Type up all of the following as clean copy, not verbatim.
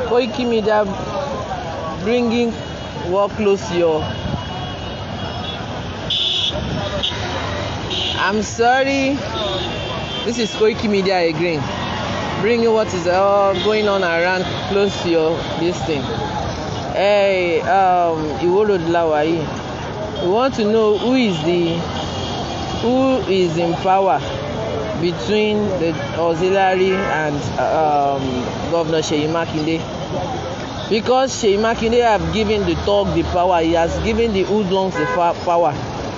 Koiki Media bringing work close to your. I'm sorry, this is Koiki Media again, bringing what is all going on around close to your this thing. Hey, Iwo Road la wà yìí. We want to know who is in power between the auxiliary and Governor Seyi Makinde, because Seyi Makinde have given the thug the power. He has given the hoodlums the power.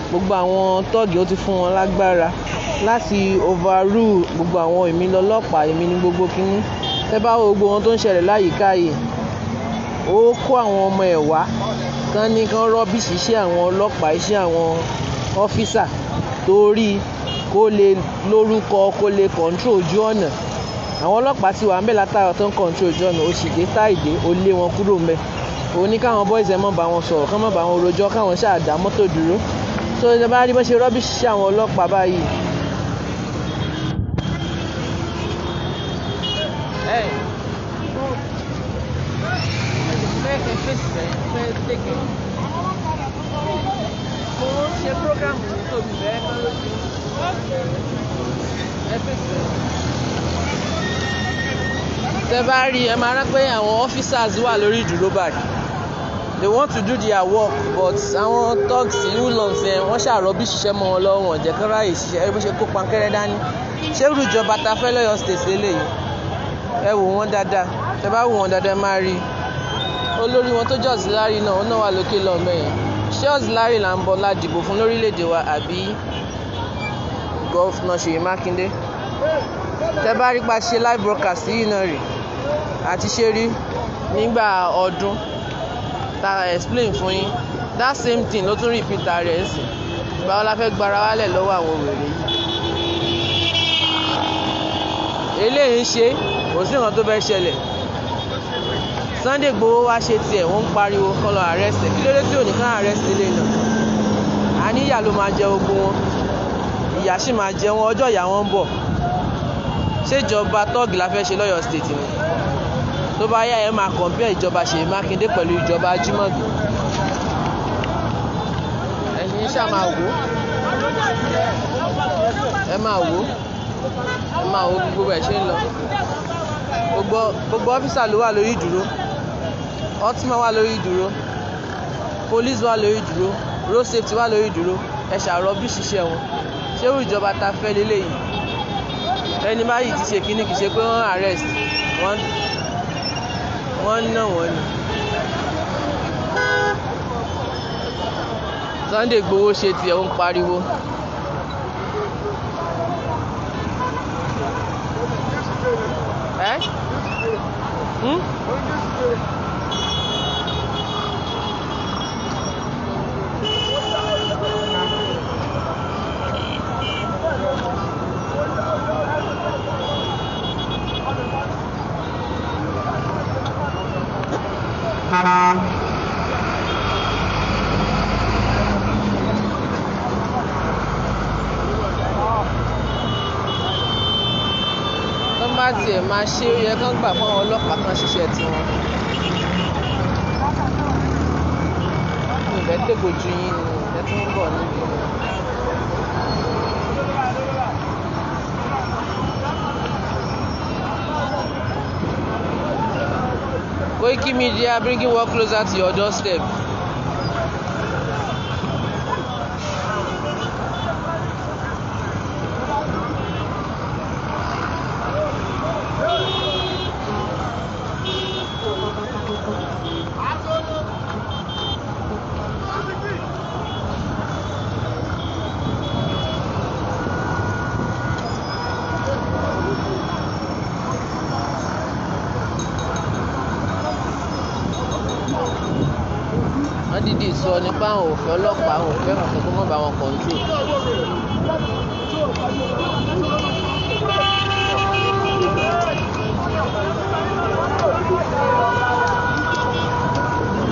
Gbogbo àwọn tọ́ọ̀gì ó ti fún wọn lágbára láti overrule gbogbo àwọn èmi lọ́lọ́pàá, èmi ní gbogbo kínní. Tẹ́ bá wo gbogbo wọn tó ń ṣẹlẹ̀ láyìíká yìí, ó kó àwọn ọmọ ẹ̀ wá kán ní kán rubbish iṣẹ́ àwọn ọlọ́pàá, iṣẹ́ àwọn ọ́físà, torí kó lè lórúkọ, kó lè control ojú ọ̀nà. Àwọn ọlọ́pàá ti wà ńbẹ̀ látàárọ̀ tó ń control ojú ọ̀nà, ó sì dé táìdé, ó lé wọn kúrò ńbẹ̀. Ó ní káwọn boys ẹ̀ mọ́ bá wọn sọ̀rọ̀, kán mọ́ bá wọn rojọ́, káwọn ṣáà dá mọ́tò dúró. So tẹ́ bá rí bó ṣe rubbish iṣẹ́ àwọn ọlọ́pàá báyìí. Hey. Mo ń ṣe program tóbi bẹ́ẹ̀ kan lójú. Ẹ fèsì. Tẹ́ bá rí, ẹ máa rán pé àwọn officers wà lórí ìdúró báyìí. They want to do their work, but àwọn thugs, hoodlums yẹn, wọ́n ṣáà rubbish iṣẹ́ mọ́ wọn lọ́wọ́, wọn jẹ́ kán ráyè ṣiṣẹ́. Ẹ bó ṣe kó pankẹ́rẹ́ dání. Ṣé irú ìjọba ta fẹ́ lọ́yọ̀ state lélẹ́yìí? Ẹ wò wọ́n dáadáa. Tẹ́ bá wò wọ́n dáadáa, ẹ máa rí olórí wọn tó jẹ́ auxiliary náà, ó náà wà lókè lọ́mọ yẹn. Ṣé auxiliary là ń bọ̀ la dìbò fún lórílẹ̀‐èdè wa àbí Governor Ṣèyí Mákindé? Tẹ́ bá rí pa ṣe live broadcast yìí náà rí àti ṣe rí nígbà ọdún ta explain fún yín, that same thing ló tún repeat ara ẹ̀ sí. Ìgbà wo la fẹ́ gbára wálẹ̀ lọ́wọ́ àwọn wèrè yìí? Eléyìí ń ṣe, kò sí nǹkan tó fẹ́ ṣẹlẹ̀. Sunday Igboho wá ṣe tiẹ̀, wọ́n ń pariwo kán lọ arrest ẹ̀. Kí ló dé tí ò ní kán arrest eléyìí náà? Àní ìyà ló máa jẹ ogun wọn, ìyà sì máa jẹ wọn, ọjọ́ ìyà wọn ń bọ̀. Ṣé ìjọba tọ́ọ̀gì la fẹ́ ṣe lọ́yọ̀ state ni? Tó bá yá, ẹ máa compare ìjọba Ṣèyí Mákindé pẹ̀lú ìjọba Ajímọ̀bí. Ẹ̀yin ṣáà máa wò ó, ẹ máa wò ó, ẹ máa wò ó gbogbo ẹ̀ ṣe ń lọ. Gbogbo officer ló wà lórí ìdúró, Ultima wà lórí ìdúró, police wà lórí ìdúró, road safety wà lórí ìdúró. Ẹ ṣáà rubbish iṣẹ́ wọn. Ṣé irú ìjọba ta fẹ́ leléyìí? Ẹni báyìí ti ṣe kíní, kì í ṣe pé wọ́n arrest wọ́n, wọ́n ń ná wọ́n ni. Sunday Igboho ṣe tiẹ̀, ó ń pariwo. Ẹ́? Hmm? Tọ́ bá tiẹ̀ máa ṣe, ó yẹ kán gbà fún àwọn ọlọ́pàá kan ṣiṣẹ́ tiwọn. Mi ò fẹ́ tèkó ju yín ni, ẹ tún ń bọ̀ níbí. Koiki Media, bringing work closer to your doorstep. Wọ́n dìídì sọ nípa àwọn òfin ọlọ́pàá, àwọn òfin kankan kó má bá wọn control.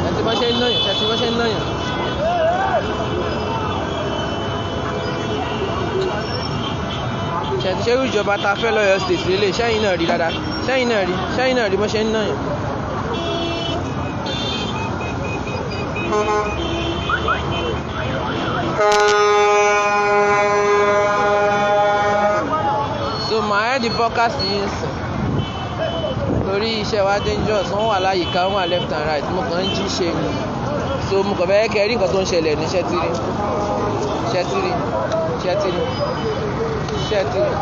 Ẹ ti bọ́ ṣe ń náyàn, ẹ ti bọ́ ṣe ń náyàn. Ṣé irú ìjọba ta fẹ́ lọ́yọ̀ state lélẹ̀? Ṣẹ́yìn náà rí dáadáa, ṣẹ́yìn náà rí, ṣẹ́yìn náà rí bọ́ ṣe ń náyàn. So màá end podcast yìí nsìn torí iṣẹ́ wa dangerous. Wọ́n wà láyìíká, wọ́n wà left and right. Mo kàn ń jí ṣe ni. So mo kàn fẹ́ kẹ́ rí nǹkan tó ń ṣẹlẹ̀ ní ṣẹ́tírí, ṣẹ́tírí, ṣẹ́tírí, ṣẹ́tírí.